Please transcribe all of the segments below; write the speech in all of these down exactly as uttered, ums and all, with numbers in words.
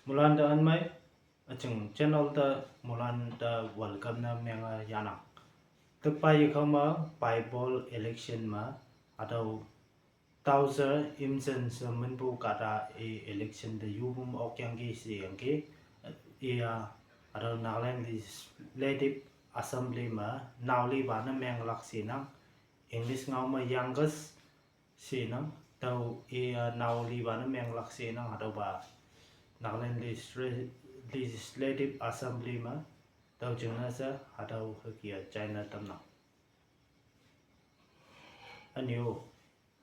Mulan te anmei, aching channel te mulan te welcome ne menge yanang. Tekpa yekhao me by-poll election me, hatüo Tauze Imsen she minpu kahta i election te yupum okyangki sheyangki, iya, hatüo Nagaland Legislative Assembly me, naolipa ne menglak shenang, English ngao me youngest shenang, tüo iya naolipa ne menglak shenang, hatüopa Nagaland Legisla-, Legislative Assembly me, tüo jingne she, hatüo hüke-a china tamnang. Ünyu,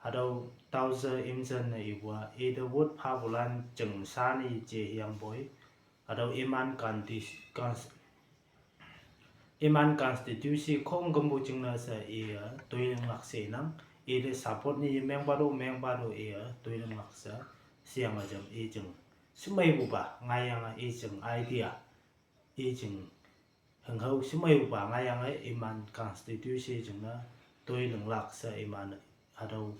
hatüo Tauze Imsen ne ipu-a, ite vote phapulan jing sha ni je hüyangpoi, hatüo iman conti-, cons-, iman constituency khongkümpu jingne she iye toilinglak shenang, ite support ni mengpa to, mengpa to iye toilinglak she, sheyange jam i jing. Shemeipupa ngaiyange i jing idea, i jing hünghao shemeipupa ngaiyange iman constituency jingne toilinglak she iman hatüo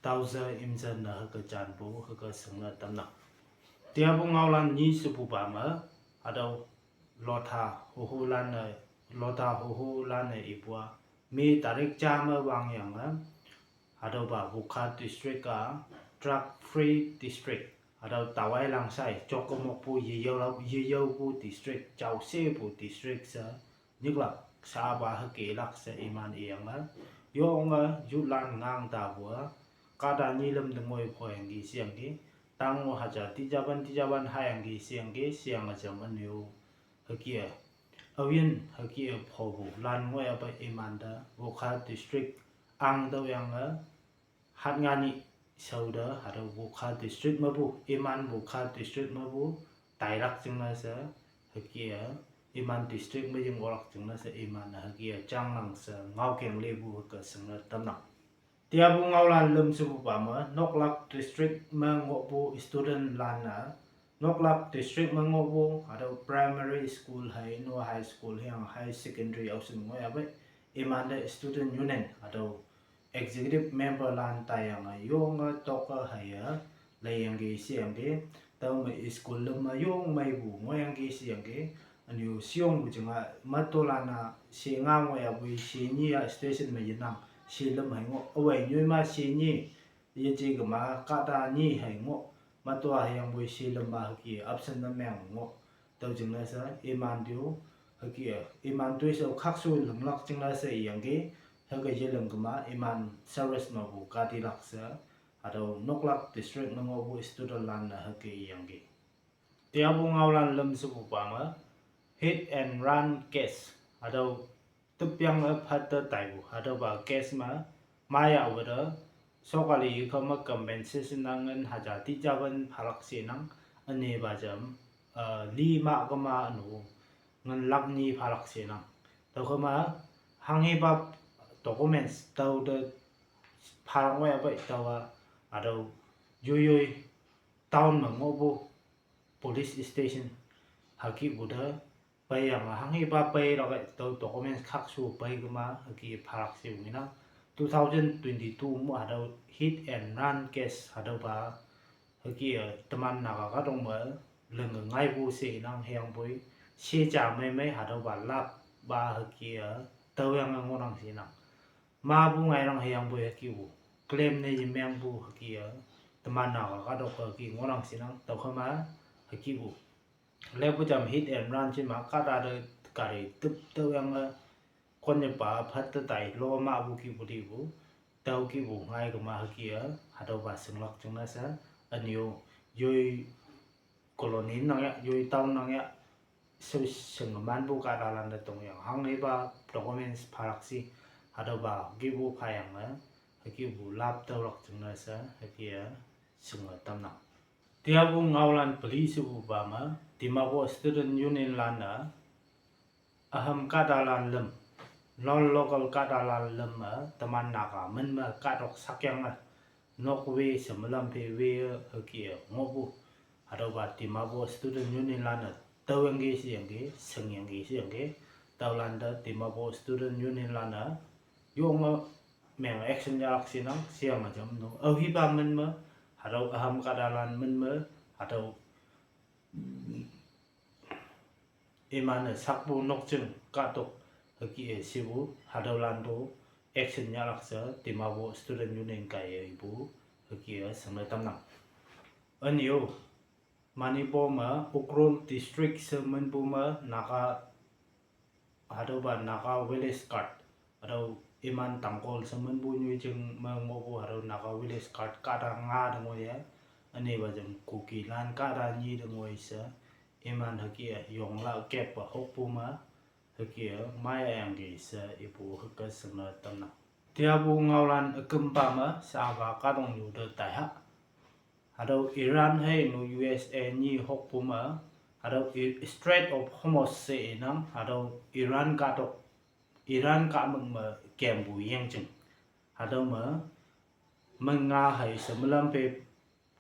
Tauze Imsen ne hüke janpu hüke shingne tamnang. Tiapu ngaolan nyi shepupa me, hatüo Lotha Hoholan-e, Lotha Hoholan-e ipu-a, mi tarik ja me wangyange, hatüopa Wokha District-a drug free district, hatüo tawai langshai jokke mokpu yeyao, yeyaopu district, jaoshepu district she nyiklak shapa hükelak she iman iyange, yonge youthlan ngang tapu-a, kahta nyi lüm te ngoi phoyangki sheyangki, tang-o haja tijapan tijapan hayangki sheyangki, sheyange jam ünyu hüke-a, aoyin hüke-a phopu lan ngoiyape imante Wokha District ang tüoyange, hatnga nyih shao te hatüo Wokha District mepu, iman Wokha District mepu tailak jingne she, hüke-a, iman district me ying olak jingne she iman-e hüke-a jangnang she ngaokeng lepu hüke shingne tamnang. Tiapu ngaolan lüm shepupa me, Noklak District me ngohpu studentlan-e, Noklak District me ngohpu hatüo primary school hei, no high school hüyange high secondary aoshin ngoiyape, imante student union hatüo executive memberlan taiyange yonge tokke haiye leiyangki sheyangki, tüome school lüm me yong meipu ngohyangki sheyangki, ünyu sheyongpu jinga matolan-a she nga ngoiyapoi she nyi-a station me yenang, she lüm hei ngoh, awei nyoi ma she nyi, yeje kema kahta nyi hei ngoh, mato-a hüyangpoi she lüm ma hüke absent ne meng ngoh, tüo jingne she iman tüo, hüke-a, iman toishao khakshu linglak jingne she iyangki, hüke yeling kema iman service mepu katilak she, hatüo Noklak District me ngohpu studentlan-e hüke iyangki. Tiapu ngaolan lüm shepupa me, hit and run case, hatüo tüpyange phatte taipu, hatüopa case me, maya wete, sokali kha me compensation nang ngin haja tijapan phalak shenang, ünepa jam, eh, li ma kema ünu, ngin lak nyi phalak shenang. Tüokema, hanghipa documents tao te phalak ngoiyape tüowa, hatüo yoiyoi town me ngohpu police station hükihpu te peiyange hanghipa peilak-e tüo documents khakshu pei kema hüke phalak she ngenang. Two thousand twenty-two mo hatüo hit and run case hatüopa hüke-a teman Naga kahtok me linge ngaipu she nang hüyangpoi, she ja meimei hatüopa lap pa hüke-a, tüoyange ngohnang shenang. Mapu ngainang hüyangpoi hükepu, claim ne yemengpu hüke-a, teman Naga kahtok hüke ngohnang shenang, tüokhama hükepu. Lepu jam hit and run shima kahta te gari tüp tüoyange, konyepa phatte tai lo mahpu kihpu lipu, tüo kihpu ngai kema hüke-a, hatüopa shinglak jingne she, ünyu, yoi colony nang ya, yoi town nang ya, she shinge manpu kahtalan te tongyange hanghipa documents phalak shi, hatüopa kihpu phayange, hükepu lap tüolak jingne she hüke-a, shinge tamnang. Tiapu ngaolan peli shepupa me, Dimapur Student Union lan-e, üham kahtalan lüm, non-local kahtalan lüm me, teman Naga min me kahtok sakyange, nok we she melam phe we hüke-a ngohpu, hatüopa Dimapur Student Union lan-e, tüoyangki sheyangki, shingyangki sheyangki, tüolan te Dimapur Student Union lan-e, yonge meng action yahlak shenang sheyange jam no. Aohipa min me, hatüo üham kahtalan min me, Hatüo iman-e sakpu nokjing kahtok hüke-e shipu, hatüolan to action yahlak she Dimapur Student Union kaiye ipu hüke-e shingne tamnang. Ünyo, Manipur me Ukhrul District she minpu me Naga, hatüopa Naga Village Guard, hatüo iman Tangkhul she minpu nyoijing me ngohpu hatüo Naga Village Guard kahta nga te ngoiye, ünepa jam Kukilan kahta nyi te ngoi she, iman hüke-e yongla kep-e hokpu me, hüke-e maiyangki she ipu hüke shingne tamnang. Tiapu ngaolan ükümpa me shapa kahtoknyu te taiha. Hatüo Iran hei nu U S A nyi hokpu me, hatüo Strait of Hormuz she inang, hatüo Iran kahtok, Iran kahmük me kempu yengjing. Hatüo me, menga hei she melam pe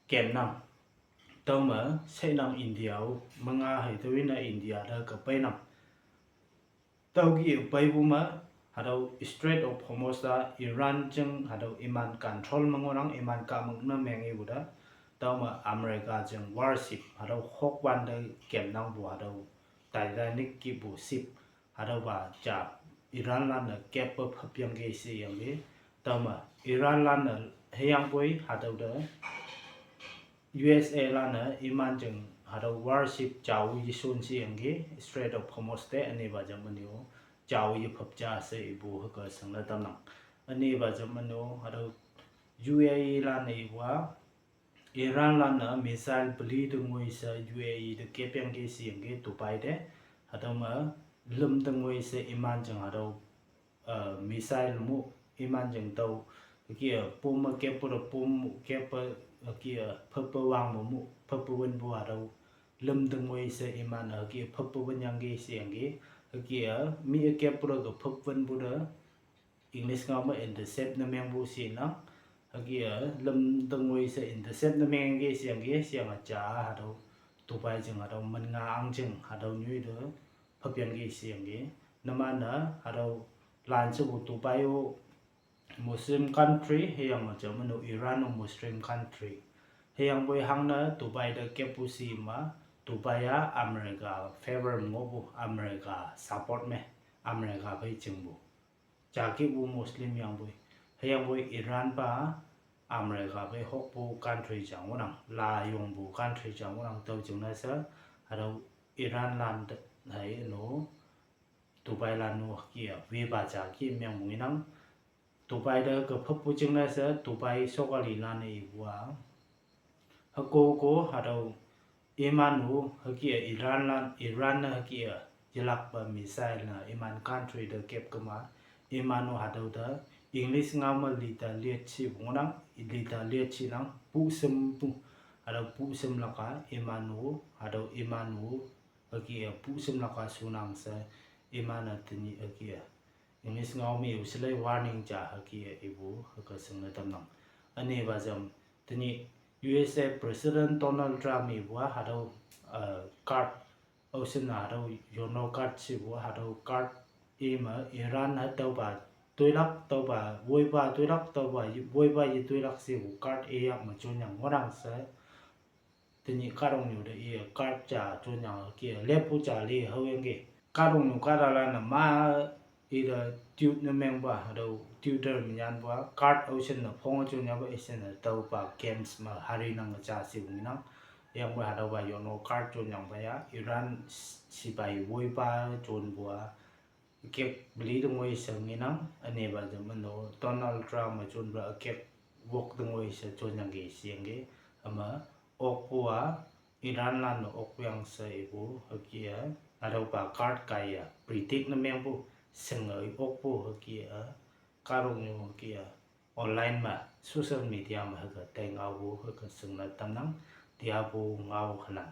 kemnang. Tüome, sheinang India-o, menga hei tüoyinne India te ke peinang. Tüoke peipu me, hatüo Strait of Hormuz-a Iran jing hatüo iman control me ngohnang, iman kahmük ne meng ipu te. Tüome America jing warship, hatüo hokwante kemnangpu hatüo Titanic kihpu ship, hatüopa ja Iranlan-e keppe phüpyangki sheyangki. Tüome Iranlan-e hüyangpoi hatüo te U S A lan-e iman jing hatüo warship jao yeshon sheyangki Strait of Hormuz te, ünepa jam ünyo jao yephüp ja she ipu hüke shingne tamnang. Ünepa jam ünyo hatüo U A E lan-e ipu-a Iranlan-e missile peli te ngoi she U A E te kepyangki sheyangki Dubai te. Hatüo me lüm te ngoi she iman jing hatüo, eh, missile mu, iman jing tüo, hüke-e pom me keppu te pom mu keppe, hüke-e phüppe wang me mu phüppe wünpu hatüo lüm te ngoi she iman-e hüke-e phüppe wünyangki sheyangki, hüke-e mi-e keppu te ke phüp wünpu te English ngao me intercept ne mengpu shenang. Hüke-e lüm te ngoi she intercept ne mengki sheyangki, sheyange ja hatüo Dubai jing hatüo men nga ang jing hatüo nyoi te phüpyangki sheyangki. Numan-e hatüo lan shepu Dubai-o Muslim country, hüyange jam ünyo Iran-o Muslim country. Hüyangpoi hangne Dubai te keppu shi me, Dubai-a America favor me ngohpu, America support me, America phei jingpu. Jakihpu Muslim yangpoi. Hüyangpoi Iran pa America phei hokpu country ja ngohnang, la yongpu country ja ngohnang tüo jingne she, hatüo Iranlan te hei no Dubai lan-o hüke-e wepa ja kih mengpu ngenang. Dubai te ke phüppu jingne she Dubai sokalilan-e ipu-a hüko ko hatüo iman-o hüke-e Iranlan, Iran-e hüke-e yelakpe missile ne iman country te kep kema, iman-o hatüo te English ngao me retaliate shepu ngohnang, retaliate shenang, pushempu, hatüo pushemlak-a iman-o, hatüo iman-o hüke-e pushemlak-a shunang she, iman-e tenyih hüke-e English ngao me-o shelei warning ja hüke-e ipu hüke shingne tamnang. Ünepa jam tenyih U S A President Donald Trump ipu-a hatüo, eh, guard, aoshin-a hatüo yono guard shepu hatüo guard ime Iran hatüopa toilak, tüopa woipa toilak, tüopa woipa yetoilak shepu guard iyak me jonyang ngohnang she tenyih kahtoknyu te i guard ja jonyang ke leppu ja li haoyangki. Kahtoknyu kahtalan-e ma ite tube ne mengpa hatüo tutor me nyanpu-a guard aoshin-e phonge jonyangpa ishin-e tüopa games me harinang ja shepu ngenang. Hüyangpoi hatüopa yono guard jonyangpa ya Iran sipai woipa jonpu-a kek peli te ngoi she ngenang, ünepa jam ünyo Donald Trump me jonpa kek wok te ngoi she jonyangki sheyangki, hüme okpu-a Iranlan-e okpu yang she ipu hüke-e, hatüopa guard kaiye predict ne mengpu, shinge okpu hüke-e, kahtoknyu hüke-e, online me, social media me hüke tai ngaopu hüke shingne tamnang, tiapu ngao halan.